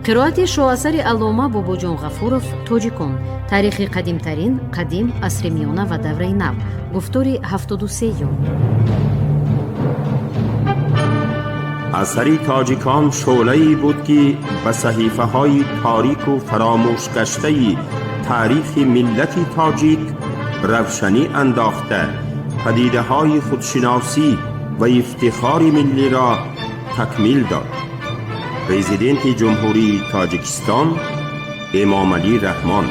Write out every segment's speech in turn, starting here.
Қироати шоҳасари аллома Бобоҷон Ғафуров «Тоҷикон. Таърихи қадимтарин, қадим, асри миёна ва давраи нав», гуфтори 73-юм. Асари «Тоҷикон» шӯълае буд, ки ба саҳифаҳои торику фаромӯшгаштаи таърихи миллати тоҷик равшанӣ андохта, падидаҳои худшиносӣ ва ифтихори миллиро такмил дод. Президенти Ҷумҳурии Тоҷикистон Эмомалӣ Раҳмон.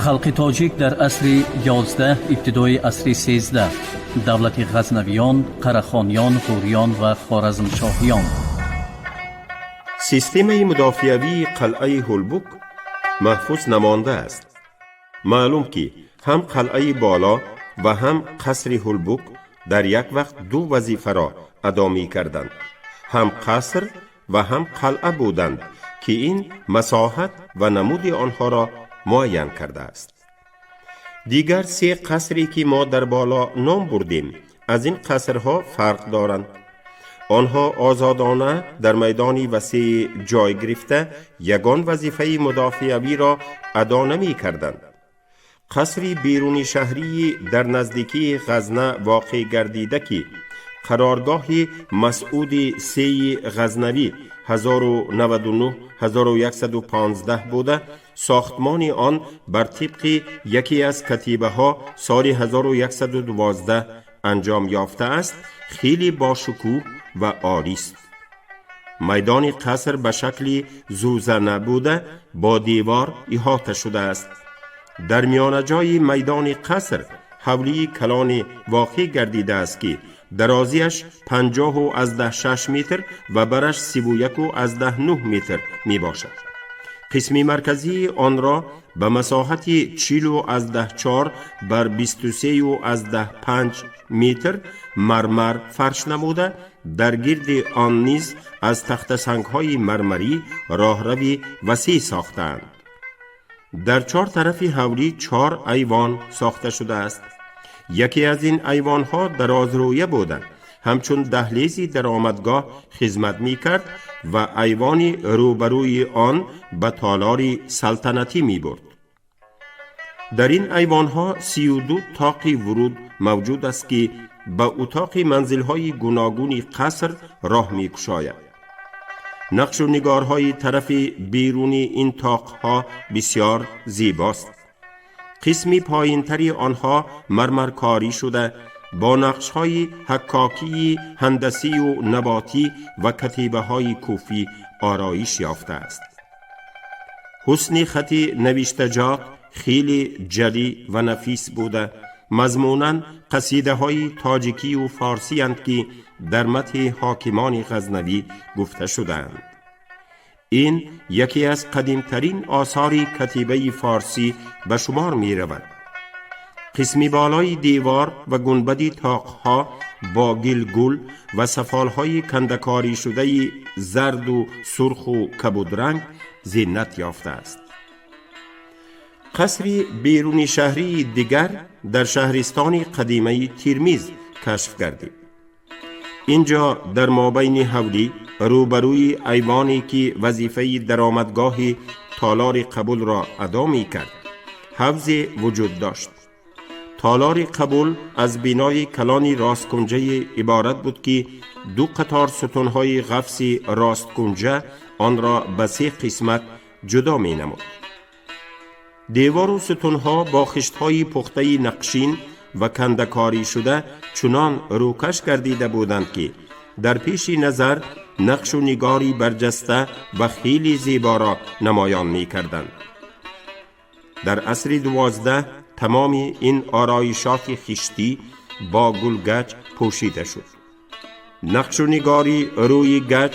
Халқи тоҷик дар асри 11, ибтидои асри 13, давлати Ғазнавиён, Қарахониён, Ғуриён ва Хоразмшоҳиён. Системаи мудофиавии қалъаи Ҳулбук маҳфуз намондааст. Маълум, ки ҳам қалъаи боло ва ҳам қасри Ҳулбук дар як вақт ду вазифаро адо мекарданд: ҳам қаср ва ҳам қалъа буданд, ки ин масоҳат ва намуди онҳоро муайян кардааст. Дигар се қасре, ки мо дар боло ном бурдем, аз ин қасрҳо фарқ доранд. Онҳо озодона дар майдони васеъ ҷой гирифта, ягон вазифаи мудофиавиро адо намекарданд. Қасри беруни шаҳрии дар наздикии Ғазна воқеъ гардида, ки қароргоҳи Масъуди Сеи Ғазнавӣ 1099-1115 буда, сохтмони он бар тибқи яке аз катибаҳо соли 1112 анҷом ёфтааст, хеле бошукӯҳ ва олист. Майдони қаср ба шакли зузана буда, бо девор иҳота шудааст. Дар миёнаҷои майдони қаср ҳавлии калоне воқеъ гардидааст, ки дарозиаш 50,6 метр ва бараш 31,9 метр мебошад. Қисми марказии онро ба масоҳати 40,4 бар 23,5 метр мармар фарш намуда, дар гирди он низ аз тахтасангҳои мармарӣ роҳрави васеъ сохтаанд. Дар чор тарафи ҳавлӣ чор айвон сохта шудааст. Яке аз ин айвонҳо дарозрӯя буда, ҳамчун даҳлези даромадгоҳ хизмат мекард ва айвони рӯбарӯи он ба толори салтанатӣ мебурд. Дар ин айвонҳо 32 тоқи вуруд мавҷуд аст, ки ба утоқи манзилҳои гуногуни қаср роҳ мекушояд. Нақшу нигорҳои тарафи берунии ин тоқҳо бисёр зебост. Қисми поинтари онҳо мармаркорӣ шуда, бо нақшҳои ҳаккокии ҳандасию наботӣ ва катибаҳои куфӣ ороиш ёфтааст. Ҳусни хати навиштаҷот хеле ҷалӣ ва нафис буда, мазмунан қасидаҳои тоҷикию форсиянд, ки дар мадҳи ҳокимони Ғазнавӣ гуфта шудаанд. Ин яке аз қадимтарин осори катибаи форсӣ ба шумор меравад. Қисми болои девор ва гунбади тоқҳо бо гилгул ва сафолҳои кандакорӣ шудаи зарду сурху кабудранг зинат ёфтааст. Қасри беруни шаҳрии дигар дар шаҳристони қадимаи Тирмиз кашф гардид. Инҷо дар мобайни ҳавлӣ, рӯбарӯи айвоне, ки вазифаи даромадгоҳи толори қабулро адо мекард, ҳавзе вуҷуд дошт. Толори қабул аз бинои калони росткунҷае иборат буд, ки ду қатор сутунҳои ғафси росткунҷа онро ба се қисмат ҷудо менамуд. Девору сутунҳо бо хиштҳои пухтаи нақшин ва кандакорӣ шуда чунон рӯкаш гардида буданд, ки дар пеши назар нақшу нигори барҷаста ва хеле зеборо намоён мекарданд. Дар асри 12 тамоми ин ороишоти хиштӣ бо гулгач пӯшида шуд. Нақшу нигори рӯи гач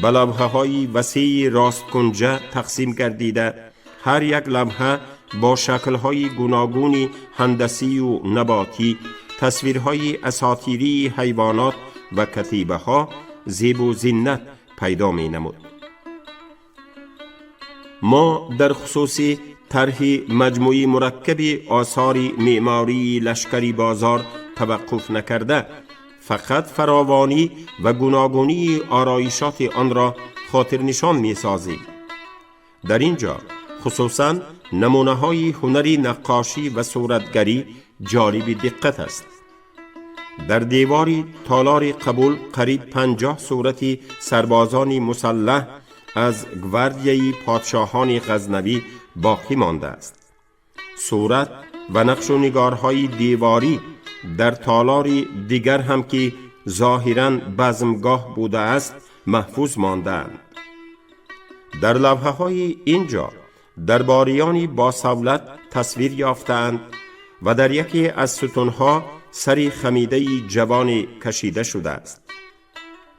ба лавҳаҳои васеи росткунҷа тақсим гардида, ҳар як лавҳа бо шаклҳои гуногуни ҳандасию наботӣ, тасвирҳои асотирии ҳайвонот ва катибаҳо зебу зиннат пайдо менамуд. Мо дар хусуси тарҳи маҷмӯи мураккаби осори меъмории Лашкари Бозор таваққуф накарда, фақат фаровонӣ ва гуногунии ороишоти онро хотирнишон месозем. Дар ин ҷо хусусан намунаҳои ҳунари наққошӣ ва суратгарӣ ҷолиби диққат аст. Дар девори толори қабул қариб 50 сурати сарбозони мусаллаҳ аз гвардияи подшоҳони Ғазнавӣ боқӣ мондааст. Сурат ва нақшу нигорҳои деворӣ дар толори дигар ҳам, ки зоҳиран базмгоҳ будааст, маҳфуз мондаанд. Дар лавҳаҳои ин ҷо дарбориёни босавлат тасвир ёфтаанд ва дар яке аз сутунҳо сари хамидаи ҷавоне кашида шудааст.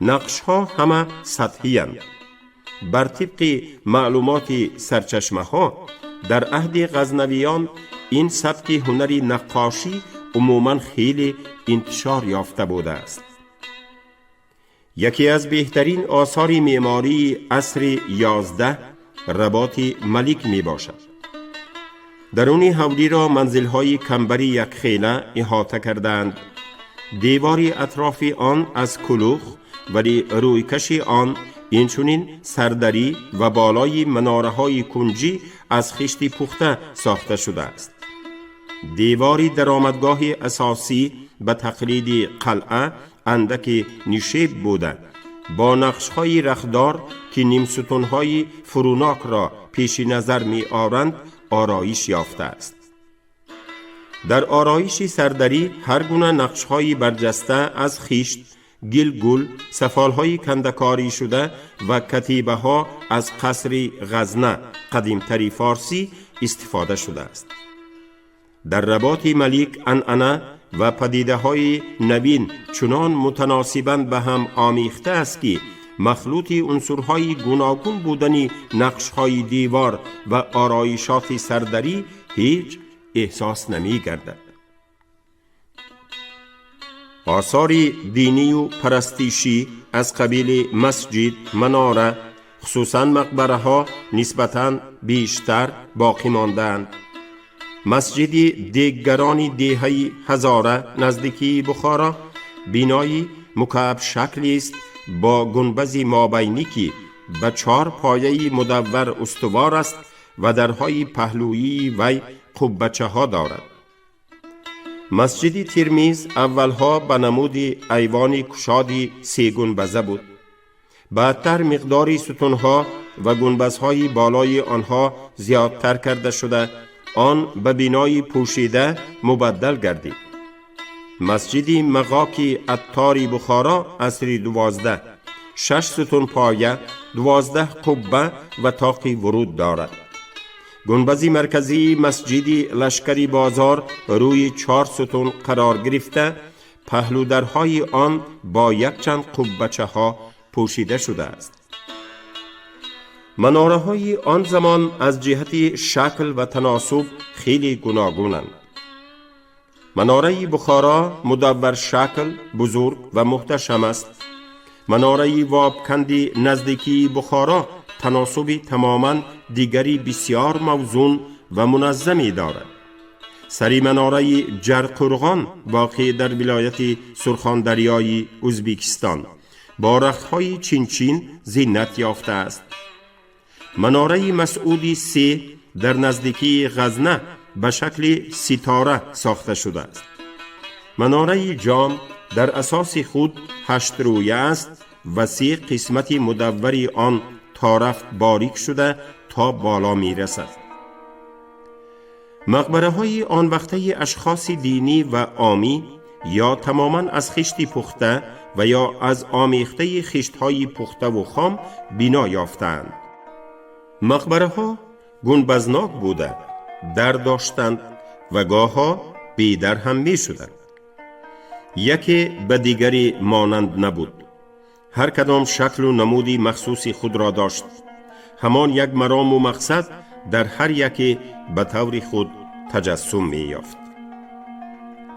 Нақшҳо ҳама сатҳиянд. Бар тибқи маълумоти сарчашмаҳо, дар аҳди Ғазнавиён ин сабки ҳунари наққошӣ умуман хеле интишор ёфта будааст. Яке аз беҳтарин осори меъмории асри 11 Работи Малик мебошад. Даруни ҳавлиро манзилҳои камбари якхела иҳота кардаанд. Девори атрофи он аз кулух, вале рӯйкаши он, инчунин сардарӣ ва болои манораҳои кунҷӣ аз хишти пухта сохта шудааст. Девори даромадгоҳи асосӣ ба тақлиди қалъа андаки нишеб буда, бо нақшҳои рахдор, ки нимсутунҳои фурӯнокро пеши назар меоранд, ороиш ёфтааст. Дар ороиши сардарӣ ҳар гуна нақшҳои барҷаста аз хишт, гилгул, сафолҳои кандакорӣ шуда ва катибаҳо аз қасри Ғазна, қадимтари форсӣ, истифода шудааст. Дар Работи Малик анъана ва падидаҳои навин чунон мутаносибан ба ҳам омехта аст, ки махлути унсурҳои гуногун будани нақшҳои девор ва ороишоти сардарӣ ҳеҷ эҳсос намегардад. Осори динию парастишӣ аз қабили масҷид, манора, хусусан мақбараҳо нисбатан бештар боқӣ мондаанд. Масҷиди деггарони деҳаи Ҳазора наздикии Бухоро бинои мукаабшаклист бо гунбази мобайнӣ, ки ба чор пояи мудаввар устувор аст ва дарҳои паҳлӯии вай қуббачаҳо дорад. Масҷиди Тирмиз аввалҳо ба намуди айвони кушоди сегунбаза буд. Баъдтар миқдори сутунҳо ва гунбазҳои болои онҳо зиёдтар карда шуда, он ба бинои пӯшида мубаддал гардид. Масҷиди Мағоки Аттори Бухоро, асри 12, шаш сутун поя, 12 қубба ва тоқи вуруд дорад. Гунбази марказии масҷиди Лашкари Бозор рӯи чор сутун қарор гирифта, паҳлударҳои он бо якчанд қуббачаҳо пӯшида шудааст. Манораҳои он замон аз ҷиҳати шакл ва таносуб хеле гуногунанд. Манораи Бухоро мудавваршакл, бузург ва муҳташам аст. Манораи Вобканди наздикии Бухоро таносуби тамоман дигари бисьёр мавзун ва муназзаме дорад. Сари манораи Ҷарқурғон, воқеъ дар вилояти Сурхондарёи Ӯзбекистон, бо рахтҳои чинчин зинат ёфтааст. Манораи Масъуди се дар наздикии Ғазна ба шакли ситора сохта шудааст. Манораи Ҷом дар асоси худ ҳаштрӯя аст ва се қисмати мудаввари он торафт борик шуда то боло мерасад. Мақбараҳои он вақтаи ашхоси динӣ ва омӣ ё тамоман аз хишти пухта ва ё аз омехтаи хиштҳои пухтаву хом бино ёфтаанд. Мақбараҳо гунбазнок буда, дар доштанд ва гоҳо бедар ҳам мешуданд. Яке ба дигаре монанд набуд. Ҳар кадом шаклу намуди махсуси худро дошт. Ҳамон як марому мақсад дар ҳар яке ба таври худ таҷассум меёфт.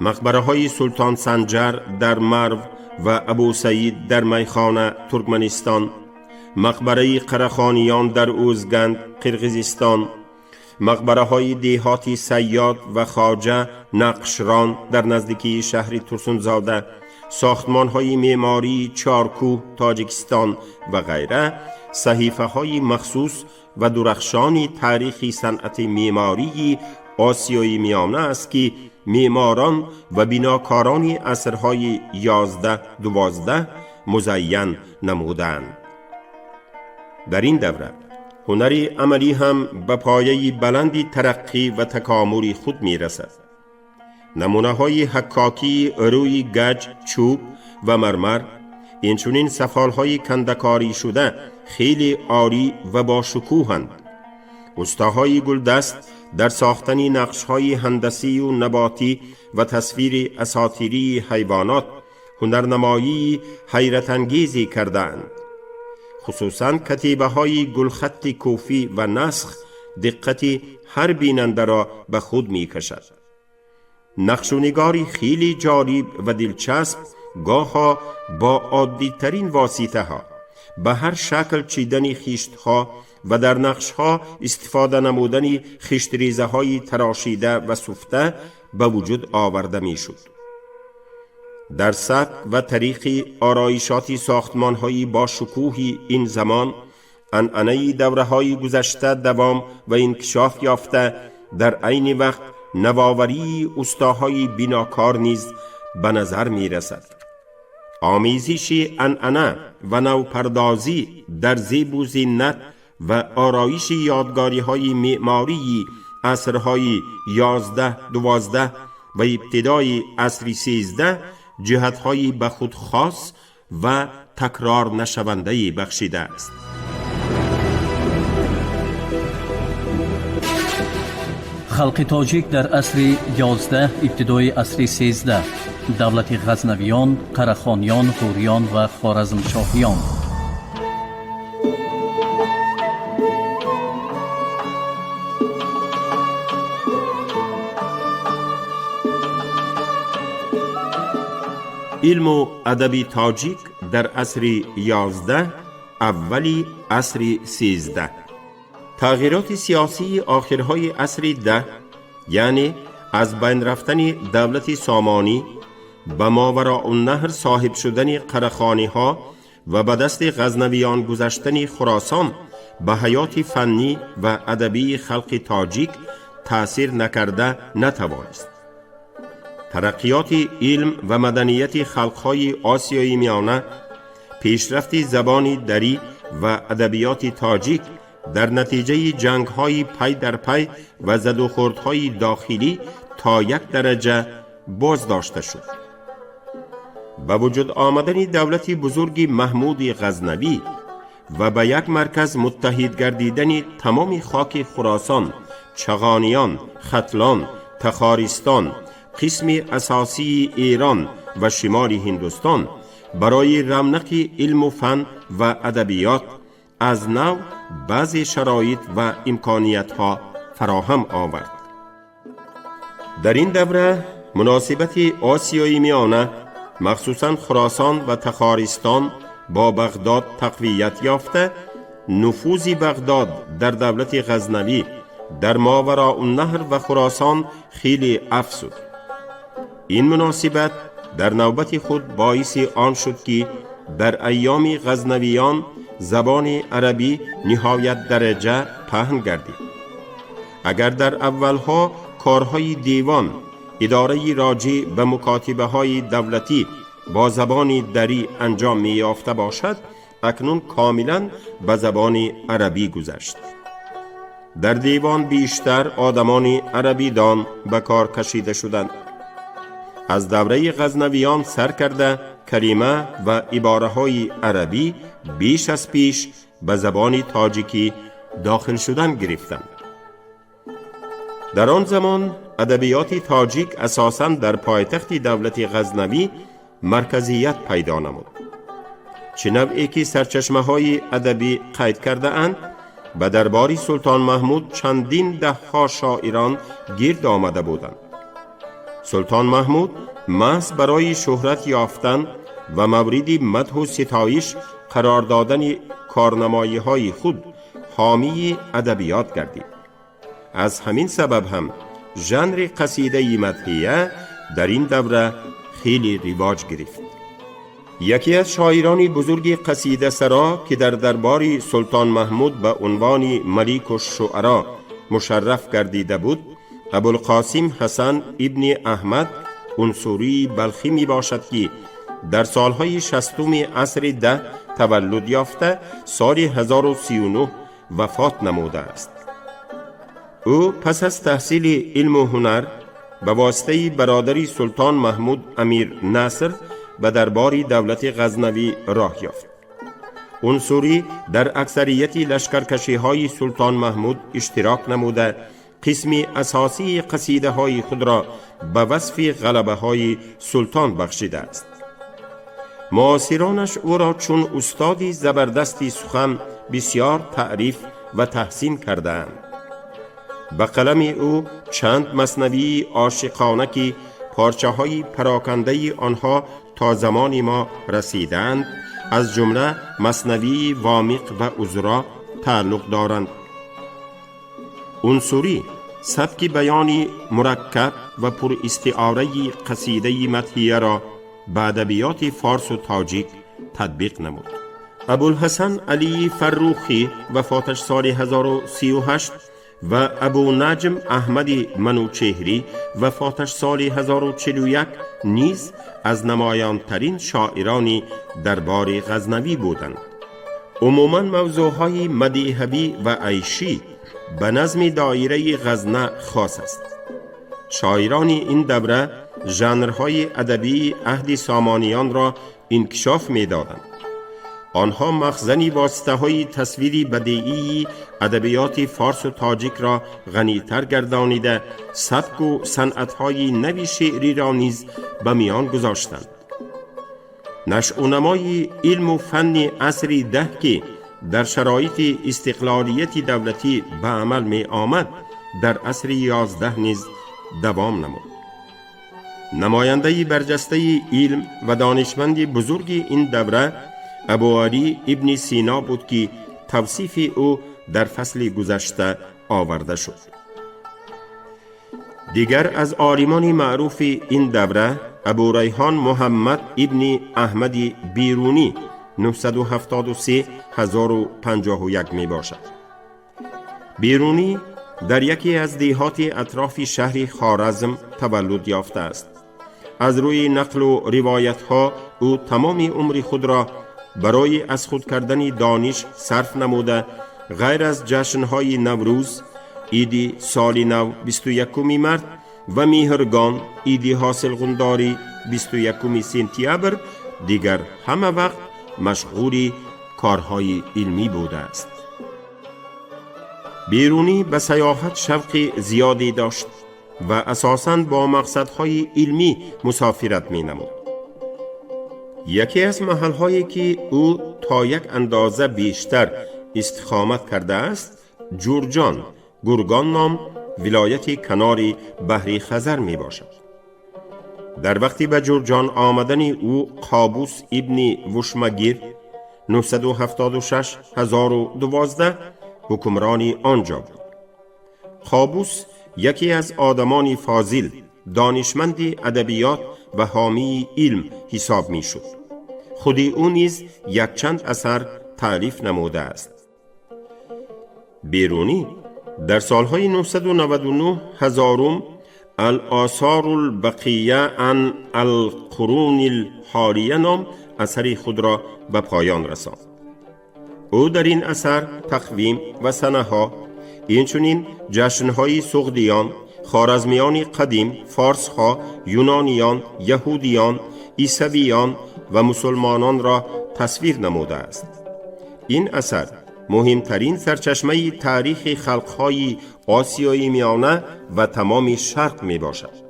Мақбараҳои Султон Санҷар дар Марв ва Абу Саид дар Майхона, Туркманистон, мақбараи Қарахониён дар Ӯзганд, Қирғизистон, мақбараҳои деҳоти Сайёд ва Хоҷа Нақшрон дар наздикии шаҳри Турсунзода, сохтмонҳои меъмории Чоркӯҳ, Тоҷикистон ва ғайра саҳифаҳои махсус ва дурахшони таърихи санъати меъмории Осиёи Миёна аст, ки меъморон ва бинокорони асрҳои 11-12 музайян намуданд. Дар ин давра ҳунари амалӣ ҳам ба пояи баланди тараққӣ ва такомули худ мерасад. Намунаҳои ҳаккокии рӯи гаҷ, чӯб ва мармар, инчунин сафолҳои кандакорӣшуда хеле орӣ ва бошукӯҳанд. Устаҳои гулдаст дар сохтани нақшҳои ҳандасию наботӣ ва тасвири асотирии ҳайвонот ҳунарнамоии ҳайратангезе кардаанд. Хусусан катибаҳои гулхатти кӯфӣ ва насх диққати ҳар бинандаро ба худ мекашад. Нақшунигори хеле ҷолиб ва дилчасп гоҳо бо оддитарин воситаҳо ба ҳар шакл чидани хиштҳо ва дар нақшҳо истифода намудани хиштрезаҳои тарошида ва суфта ба вуҷуд оварда мешуд. Дар сабк ва тариқи ороишоти сохтмонҳои бошукӯҳи ин замон анъанаи давраҳои гузашта давом ва инкишоф ёфта, дар айни вақт навоварии устоҳои бинокор низ ба назар мерасад. Омезиши анъана ва навпардозӣ дар зебу зинат ва ороиши ёдгориҳои меъмории асрҳои 11-12 ва ибтидои асри 13 ҷиҳатҳои ба худ хос ва такрорнашавандае бахшидааст. Халқи тоҷик дар асри 11, ибтидои асри 13, давлати Ғазнавиён, Қарахониён, Ғуриён ва Хоразмшоҳиён. Илму адаби тоҷик дар асри 11, аввали асри 13. Тағйироти сиёсии охирҳои асри 10, яъне аз байн рафтани давлати Сомонӣ, ба Мовароуннаҳр соҳиб шудани Қарахониҳо ва ба дасти Ғазнавиён гузаштани Хуросон ба ҳаёти фаннӣ ва адабии халқи тоҷик таъсир накарда натавонист. Тараққиёти илм ва маданияти халқҳои Осиёи Миёна, пешрафти забони дарӣ ва адабиёти тоҷик дар натиҷаи ҷангҳои пай дар пай ва задухӯрдҳои дохилӣ то як дараҷа боздошта шуд. Ба вуҷуд омадани давлати бузурги Маҳмуди Ғазнавӣ ва ба як марказ муттаҳид гардидани тамоми хоки Хуросон, Чағониён, Хатлон, Тахористон, қисми асосии Эрон ва шимоли Ҳиндустон барои равнақи илму фан ва адабиёт аз нав баъзе шароит ва имкониятҳо фароҳам овард. Дар ин давра муносибати Осиёи Миёна, махсусан Хуросон ва Тахористон бо Бағдод тақвият ёфта, нуфузи Бағдод дар давлати Ғазнавӣ дар Мовароуннаҳр ва Хуросон хеле афзуд. Ин муносибат дар навбати худ боиси он шуд, ки дар айёми Ғазнавиён забони арабӣ ниҳоят дараҷа паҳн гардид. Агар дар аввалҳо корҳои девон, идораи роҷеъ ба мукотибаҳои давлатӣ бо забони дарӣ анҷом меёфта бошад, акнун комилан ба забони арабӣ гузашт. Дар девон бештар одамони арабидон ба кор кашида шуданд. Аз давраи Ғазнавиён сар карда калима ва ибораҳои арабӣ беш аз пеш ба забони тоҷикӣ дохил шудан гирифтанд. Дар он замон адабиёти тоҷик асосан дар пойтахти давлати Ғазнавӣ марказият пайдо намуд. Чӣ навъе ки сарчашмаҳои адабӣ қайд кардаанд, ба дарбори Султон Маҳмуд чандин даҳҳо шоирон гирд омада буданд. Султон Маҳмуд маҳз барои шӯҳрат ёфтан و مورد مدح و ستایش قرار دادن کارنمایی‌های خود حامی ادبیات گردید. از همین سبب هم ژانر قصیده مدحیه در این دوره خیلی رواج گرفت. یکی از شاعران بزرگ قصیده سرا که در دربار سلطان محمود به عنوان ملک الشعرا مشرف گردیده بود، ابوالقاسم حسن ابن احمد عنصری بلخی می باشد که در سالهای 60 عصر 10 تولد یافته، سال 1039 وفات نموده است. او پس از تحصیل علم و هنر به واسطه برادر سلطان محمود امیر نصر به دربار دولت غزنوی راه یافت. عنصری در اکثریت لشکرکشی های سلطان محمود اشتراک نموده، قسم اساسی قصیده های خود را به وصف غلبه های سلطان بخشیده است. معاصرانش او را چون استادی زبردستی سخن بسیار تعریف و تحسین کردند. به قلم او چند مثنوی عاشقانه که پارچه های پراکنده آنها تا زمان ما رسیدند، از جمله مثنوی وامیق و عذرا تعلق دارند. عنصری سبک بیان مرکب و پر استعاره قصیده مدحیه را به ادبیات فارس و تاجیک تطبیق نمود. ابوالحسن علی فروخی وفاتش سال 1038 و ابو نجم احمد منوچهری وفاتش سال 1041 نیز از نمایانترین شاعران دربار غزنوی بودند. عموما موضوعهای مدیحوی و عیشی به نظم دایره غزنه خاص است. شاعران این دوره ژانرهای ادبی عهد سامانیان را انکشاف می‌دادند. آنها مخزنی واسطه های تصویری بدیعی ادبیات فارس و تاجیک را غنی‌تر گردانیده، سبک و صنعت‌های نوی شعری را نیز به میان گذاشتند. نشأ و نمای علم و فن عصر 10 که در شرایط استقلالیت دولتی به عمل می آمد، در عصر 11 نیز دوام نمود. نماینده برجسته علم و دانشمند بزرگ این دوره ابو علی ابن سینا بود که توصیف او در فصل گذشته آورده شد. دیگر از عالمان معروف این دوره ابو ریحان محمد ابن احمد بیرونی 973 1051 می باشد. بیرونی در یکی از دیهات اطراف شهر خوارزم تولد یافته است. از روی نقل و روایت ها او تمام عمر خود را برای از خود کردن دانش صرف نموده، غیر از جشنهای نوروز، عید سال نو 21 مارس و مهرگان، عید حاصل غنداری 21 سپتامبر، دیگر همه وقت مشغول کارهای علمی بوده است. بیرونی به سیاحت شوق زیادی داشت و اساساً با مقصدهای علمی مسافرت می نمود. یکی از محلهایی که او تا یک اندازه بیشتر استقامت کرده است، جورجان، گرگان نام ولایت کنار بحر خزر می باشد. در وقتی به جورجان آمدن او قابوس ابن وشمگیر 976 1012 حکمرانی آنجا بود. قابوس یکی از آدمان فاضل، دانشمند ادبیات و حامی علم حساب می شد. خود او نیز یک چند اثر تألیف نموده است. بیرونی در سالهای 999 هزارم الآثار البقیه عن القرون الحالیه نام اثر خود را به پایان رساند. او در این اثر تقویم و سنه ها، اینچنین جشنهای سغدیان، خوارزمیان قدیم، فارسها، یونانیان، یهودیان، عیسویان و مسلمانان را تصویر نموده است. این اثر مهمترین سرچشمه تاریخ خلقهای آسیای میانه و تمام شرق می باشد.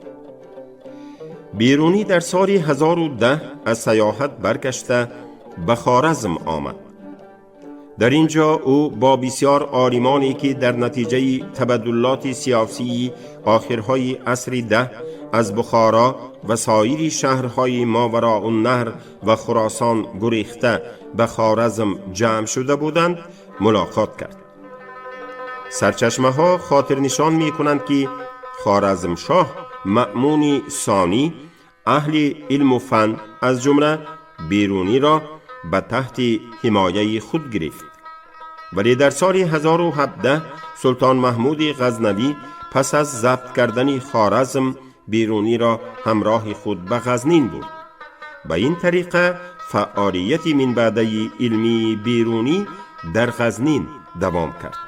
بیرونی در سال 1010 از سیاحت برگشته به خوارزم آمد. Дар ин ҷо ӯ бо бисёр олимоне ки дар натиҷаи табаддулоти сиёсии охирҳои асри 10 аз Бухоро ва соири шаҳрҳои Мовароуннаҳр ва Хуросон гурехта ба Хоразм ҷамъ шуда буданд, мулоқот кард. Сарчашмаҳо хотирнишон мекунанд, ки Хоразмшоҳ Маъмуни Сонӣ аҳли илму фан, аз ҷумла Беруниро, ба таҳти ҳимояи худ гирифт. Вале дар соли 1017 Султон Маҳмуди Ғазнавӣ пас аз забт кардани Хоразм Беруниро ҳамроҳи худ ба Ғазнин бурд. Ба ин тариқа фаъолияти минбаъдаи илмии Берунӣ дар Ғазнин давом кард.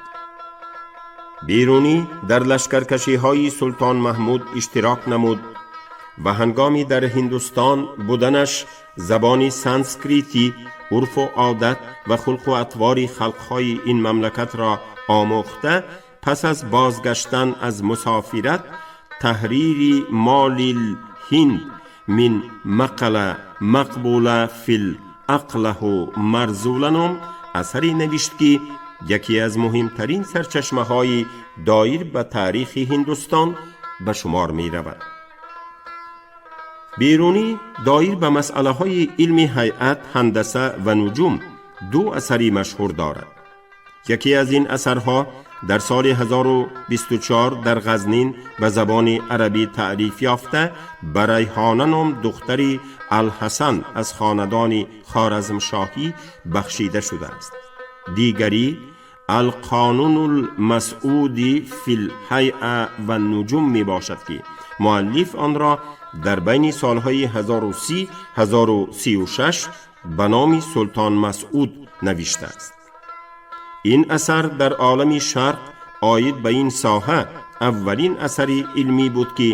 Берунӣ дар лашкаркашиҳои Султон Маҳмуд иштирок намуд ва ҳангоми дар Ҳиндустон буданаш забони санскритӣ, урфу одат ва хулқу атвори халқҳои ин мамлакатро омӯхта, пас аз бозгаштан аз мусофират Таҳрири молил ҳинд мин мақала мақбула фил ақлаҳу марзула ном асаре навишт, ки яке аз муҳимтарин сарчашмаҳои доир ба таърихи Ҳиндустон ба шумор меравад. Берунӣ доир ба масъалаҳои илми ҳайат, ҳандаса ва нуҷум ду асари машҳур дорад. Яке аз ин асарҳо дар соли 1024 дар Ғазнин ба забони арабӣ таълиф ёфта, ба Райҳона ном духтари Алҳасан аз хонадони Хоразмшоҳӣ бахшида шудааст. Дигарӣ Алқонунулмасъуди филҳайа ва нуҷум мебошад, ки муаллиф онро дар байни солҳои 1030 1036 ба номи Султон Масъуд навиштааст. Ин асар дар олами Шарқ оид ба ин соҳа аввалин асари илмӣ буд, ки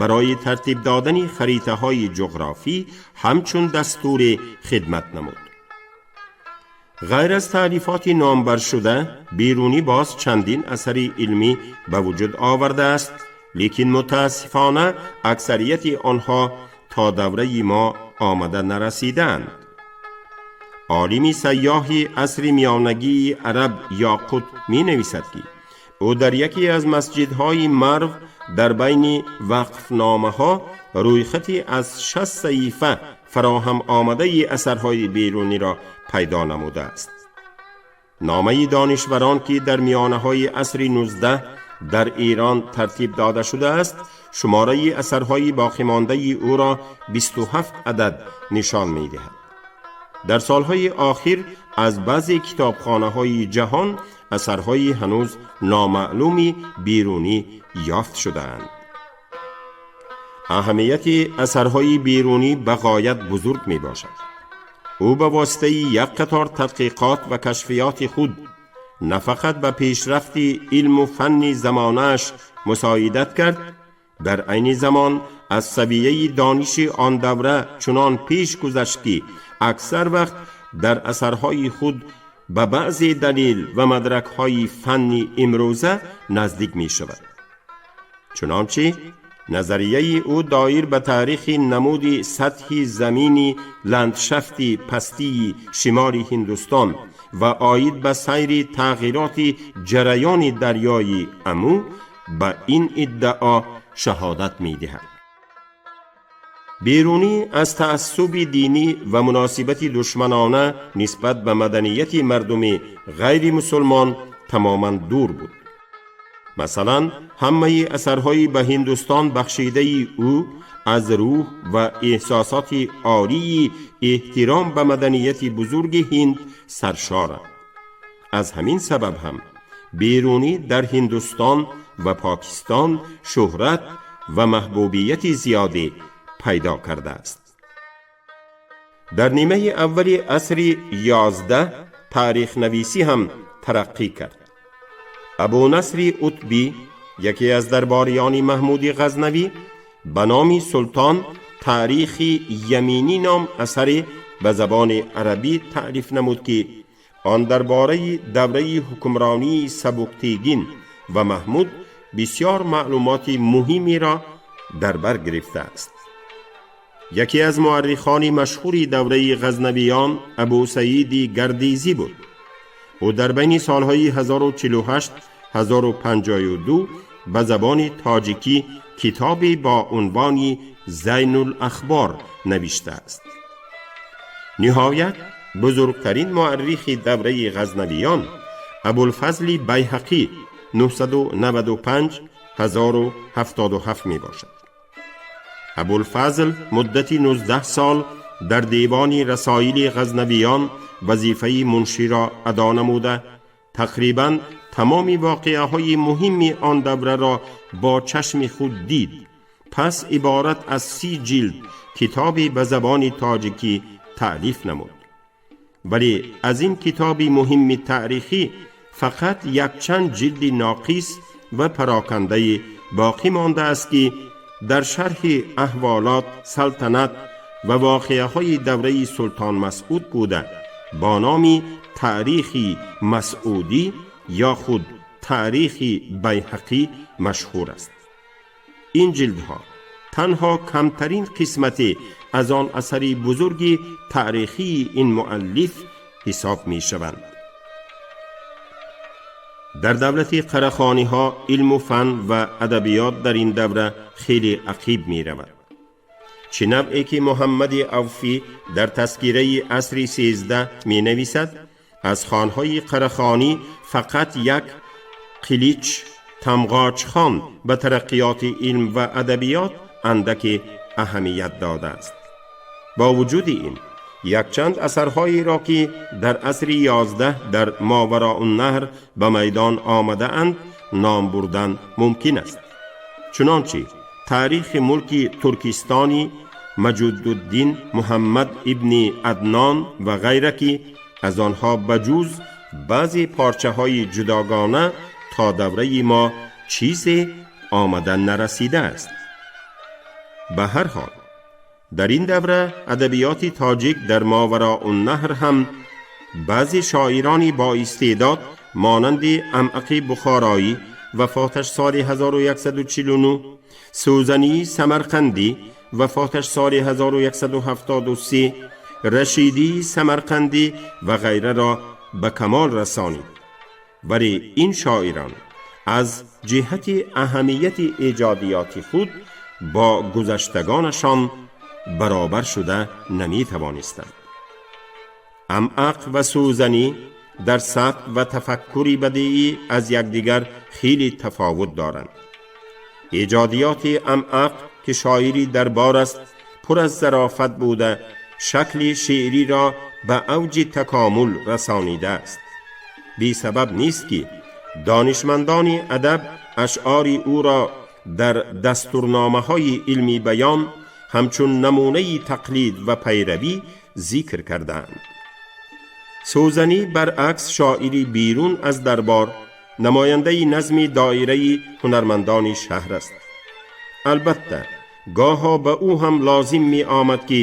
барои тартиб додани харитаҳои ҷуғрофӣ ҳамчун дастуре хидмат намуд. Ғайр аз таълифоти номбаршуда, Берунӣ боз чандин асари илмӣ ба вуҷуд овардааст, лекин мутаассифона аксарияти онҳо то давраи мо омада нарасидаанд. Олими сайёҳи асри миёнагии араб Ёқут менависад, ки ӯ дар яке аз масҷидҳои Марв дар байни вақфномаҳо рӯйхати аз 60 саҳифа фароҳам омадаи асарҳои Беруниро пайдо намудааст. Номаи донишварон, ки дар миёнаҳои асри 19 дар Эрон тартиб дода шудааст, шумораи асарҳои боқимондаи ӯро 27 адад нишон медиҳад. Дар солҳои охир аз баъзе китобхонаҳои ҷаҳон асарҳои ҳанӯз номаълуми Берунӣ ёфт шудаанд. Аҳамияти асарҳои Берунӣ ба ғоят бузург мебошад. Ӯ ба воситаи як қатор тадқиқот ва кашфиёти худ на фақат ба пешрафти илму фанни замонааш мусоидат кард, дар айни замон аз савияи дониши он давра чунон пеш гузашт, ки аксар вақт дар асарҳои худ ба баъзе далел ва мадракҳои фанни имрӯза наздик мешавад. Чунончи назарияи ӯ доир ба таърихи намуди сатҳи замини ландшафти пастии шимоли Ҳиндустон ва оид ба сайри тағйироти ҷараёни дарёи Аму ба ин иддао шаҳодат медиҳад. Берунӣ аз таассуби динӣ ва муносибати душманона нисбат ба маданияти мардуми ғайри мусулмон тамоман дур буд. Масалан, ҳамаи асарҳои ба Ҳиндустон бахшидаи ӯ аз рӯҳ ва эҳсосоти олии эҳтиром ба маданияти бузурги Ҳинд саршоранд. Аз ҳамин сабаб ҳам Берунӣ дар Ҳиндустон ва Покистон шӯҳрат ва маҳбубияти зиёде пайдо кардааст. Дар нимаи аввали асри 11 таърихнависӣ ҳам тараққӣ кард. Абунасри Утбӣ, яке аз дарбориёни Маҳмуди Ғазнавӣ, ба номи султон Таърихи Яминӣ ном асаре ба забони арабӣ таълиф намуд, ки он дар бораи давраи ҳукмронии Сабуктегин ва Маҳмуд бисёр маълумоти муҳимеро дар бар гирифтааст. Яке аз муаррихони машҳури давраи Ғазнавиён Абусаиди Гардезӣ буд. Ӯ дар байни солҳои 1048-1052 ба забони тоҷикӣ китобе бо унвони Зайнулахбор навиштааст. Ниҳоят, бузургтарин муаррихи давраи Ғазнавиён Абулфазли Байҳақӣ 995-1077 мебошад. Абулфазл муддати 19 сол дар девони расоили Ғазнавиён вазифаи мунширо адо намуда, тақрибан тамоми воқеаҳои муҳимми он давраро бо чашми худ дид. Пас иборат аз 30 ҷилд китобе ба забони тоҷикӣ таълиф намуд. Вале аз ин китоби муҳимми таърихӣ фақат якчанд ҷилди ноқис ва парокандаи боқӣ мондааст, ки дар шарҳи аҳволот, салтанат ва воқеаҳои давраи Султон Масъуд буда, бо номи Таърихи Масъудӣ ё худ Таърихи Байҳақӣ машҳур аст. Ин ҷилдҳо танҳо камтарин қисмате аз он асари бузурги таърихии ин муаллиф ҳисоб мешаванд. Дар давлати Қарахониҳо илму фан ва адабиёт дар ин давра хеле ақиб меравад. Чӣ навъе ки Муҳаммади Авфӣ дар тазкираи асри 13 менависад, аз хонҳои Қарахонӣ фақат як Қилич Тамғоҷхон ба тараққиёти илм ва адабиёт андаке аҳамият додааст. Бо вуҷуди ин, якчанд асарҳоеро, ки дар асри 11 дар Мовароуннаҳр ба майдон омадаанд, ном бурдан мумкин аст. Чунончи Таърихи мулки Туркистони Маҷудуддин Муҳаммад ибни Аднон ва ғайра, ки аз онҳо ба ҷуз баъзе порчаҳои ҷудогона то давраи мо чизе омада нарасидааст. Ба ҳар ҳол, дар ин давра адабиёти тоҷик дар Мовароуннаҳр ҳам баъзе шоирони боистеъдод монанди Амъақи Бухороӣ, вафоташ соли 1149, Сӯзании Самарқандӣ, вафоташ соли 1173, Рашидии Самарқандӣ ва ғайраро ба камол расонид. Вале ин шоирон аз ҷиҳати аҳамияти эҷодиёти худ бо гузаштагонашон баробар шуда наметавонистанд. Амъақ ва Сӯзанӣ дар сатҳ ва тафаккури бадиӣ аз якдигар хеле тафовут доранд. Эҷодиёти Амъақ, ки шоири дарбор аст, пур аз зарофат буда, шакли шеъриро ба авҷи такомул расонидааст. Бесабаб нест, ки донишмандони адаб ашъори ӯро дар дастурномаҳои илми баён ҳамчун намунаи тақлид ва пайравӣ зикр кардаанд. Сӯзанӣ баръакс шоири берун аз дарбор, намояндаи назми доираи ҳунармандони шаҳр аст. Албатта, гоҳо ба ӯ ҳам лозим меомад, ки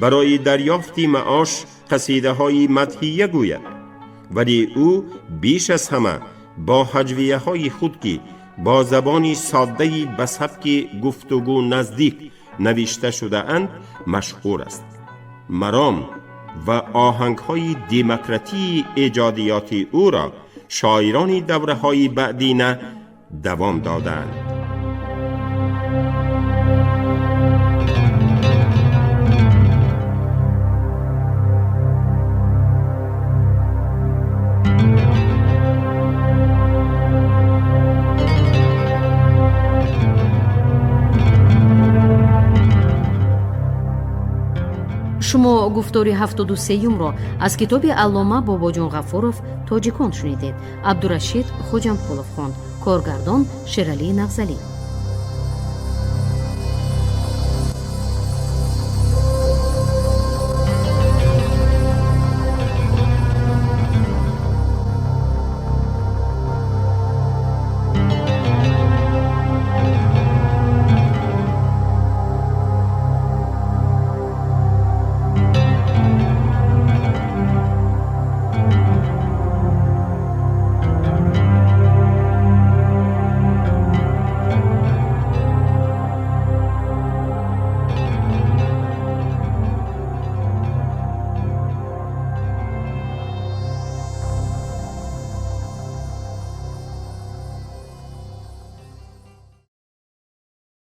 барои дарёфти маош қасидаҳои мадҳия гӯяд, вале ӯ беш аз ҳама бо ҳаҷвияҳои худ, ки бо забони соддаи ба сабки гуфтугӯ наздик навишта шудаанд, машҳур аст. Маром ва оҳангҳои демократии эҷодиёти ӯро шоирони давраҳои баъдина давом додаанд. Шумо гуфтори 73-юмро аз китоби аллома Бобоҷон Ғафуров «Тоҷикон» шунидед. Абдурашид Хоҷамқулов хонд. Коргардон Шералӣ Нағзалӣ.